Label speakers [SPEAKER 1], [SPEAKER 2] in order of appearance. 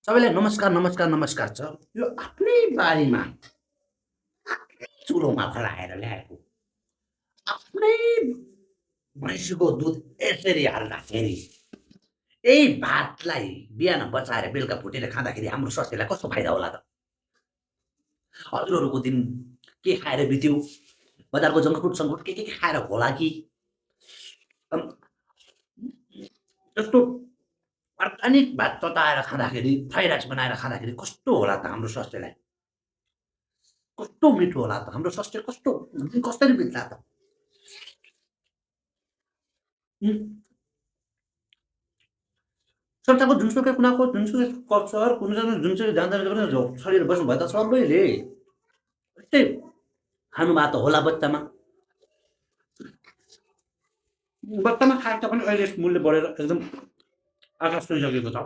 [SPEAKER 1] सबैलाई नमस्कार, नमस्कार, नमस्कार छ। यो आफ्नै बारीमा, आफ्नै चुलोमा फलाएर ल्याएको, आफ्नै भैँसीको दुध यसरी हाल्दाखेरि, यही भातलाई बिहान बचाएर बेलुका भुटेर खाँदाखेरि हाम्रो स्वास्थ्यलाई कस्तो फाइदा होला त? हजुरहरूको दिन के खाएर बित्यो? बजारको जङ्क फुड के खाएर होला कि? अम, यस्तो अर्गानिक भात तताएर खाँदाखेरि, फ्राई राइस बनाएर खाँदाखेरि कस्तो होला त हाम्रो स्वास्थ्यलाई? कस्तो मिठो होला त? हाम्रो स्वास्थ्य कस्तो कसरी बित्ला त? उम्, संसारको जुनसुकै कुनाको, जुनसुकै सहर, कुनै जुनसुकै जाँदा शरीर बस्नुभयो त सबैले यस्तै खानुभएको त होला बच्चामा। बच्चामा खाएको त पनि अहिले मूल्य बढेर एकदम आकाश छुइसकेको छ।